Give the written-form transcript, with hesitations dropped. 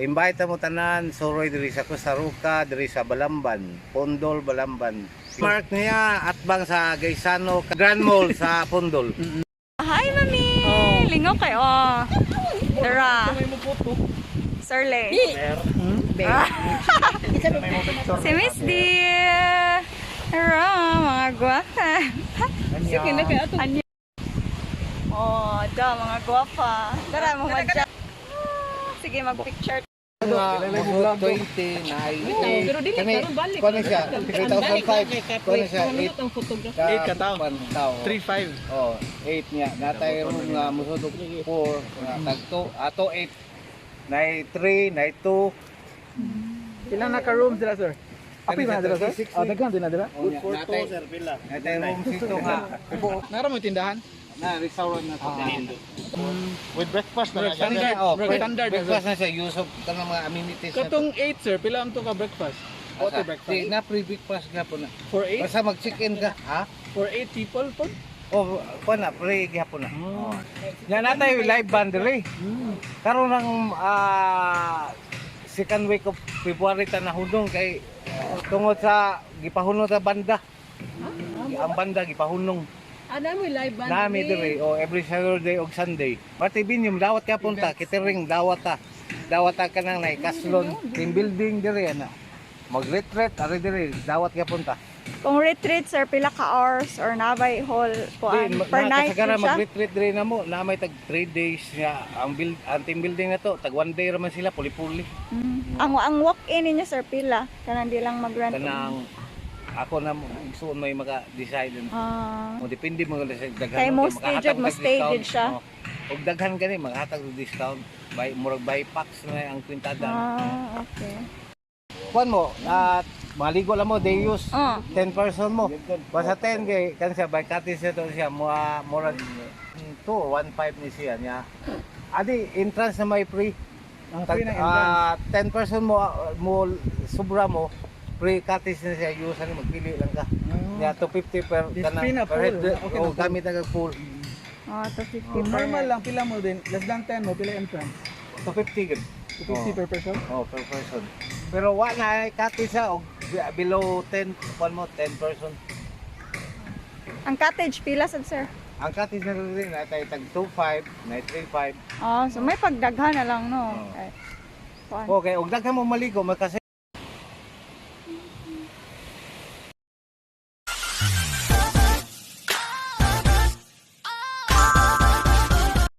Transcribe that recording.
Invite mo tanan suroy diri sa Costa Rica, diri sa Balamban, Pondol, Balamban. Mark niya atbang sa Gaisano Grand Mall sa Pondol. Hi, Mami! Lingaw kayo. Oh. Tara. Sir Lay. Si Miss D. Tara, mga gwapa. Sige na kaya ato. Anya. Oh, da, mga gwapa. Tara, mga madya. Sige, mag-picture. Mga 20 na Pero dili karon balik. Kuno siya 3,005. Kuno siya 8 ang photographer. 8 ka tao. Tao. 3-5. Oh, 8 niya. Natay room nga musod og 4 nga tag 2, ato 8. Nay 3, nay 2. Ilan na ka rooms dira, sir? Api ba na dira, sir? Oh, daghan din na dira. Good for 2 sir pila. Natay room dito nga. Nara mo tindahan? Na restaurant na to. With breakfast na na siya. Standard, Oh, standard na, sir. breakfast na siya, use of kanang mga amenities na to. Katong 8, sir, pila ang to ka breakfast? Auto Asa? breakfast. Di, na free breakfast gyapon na. For 8? Basta mag-check-in ka, ha? For 8 people po? Oh, kuan na free gyapon na. Oh. Nya natay live band diri. Karon ang second week of February ta nahunong kay tungod sa gipahunong ta banda. Ang banda gipahunong. Ana mo live band. Nami diri, oh, every Saturday og Sunday. Pati binyum dawat ka punta, catering dawat ta. Dawat ta kanang nay kaslon, team building diri ana. Mag-retreat ari diri, dawat ka punta. Kung retreat, sir, pila ka hours or nabay whole kuan Di, per night kasagaran yun siya? mag-retreat diri na mo, na may tag 3 days nga ang team building na to, tag 1 day ra man sila puli-puli. Ang walk-in ninyo, sir, pila? Kanang di lang mag-rent. Kanang ako na mo igsuon may maka-decide. Mo depende mo sa daghan. Kay mo, mo stay makahatag jud, mo og stay discount. jud siya. Oh. Og daghan gani makahatag og discount by murag by packs na ang kwintada. Ah, okay. Kuan mo, at maligo lang mo day use. 10 person mo. Basta 10 kay kan siya by cottage na to siya mga murag 2 or 1.5 ni siya niya. Adi entrance na may free. Ang free na entrance. 10 person mo mo sobra mo free cottage na siya use ani magpili lang ka. Niya 250 per This kanang free na per pool. head. Okay Oh, na pool. gamit na kag pool. Oh, 250 Kung per normal head. lang, pila mo din, less than 10 mo, pila entrance? 250 gud. 250 per person? Oh, per person. Pero wa na cottage siya og below 10 kuan mo 10 person. Ang cottage, pila sad, sir? Ang cottage na rin na tayo tag 25, na 35. Oh, so may pagdaghan na lang, no? Oo. Okay. Kuan. Okay, og daghan mo maligo makasi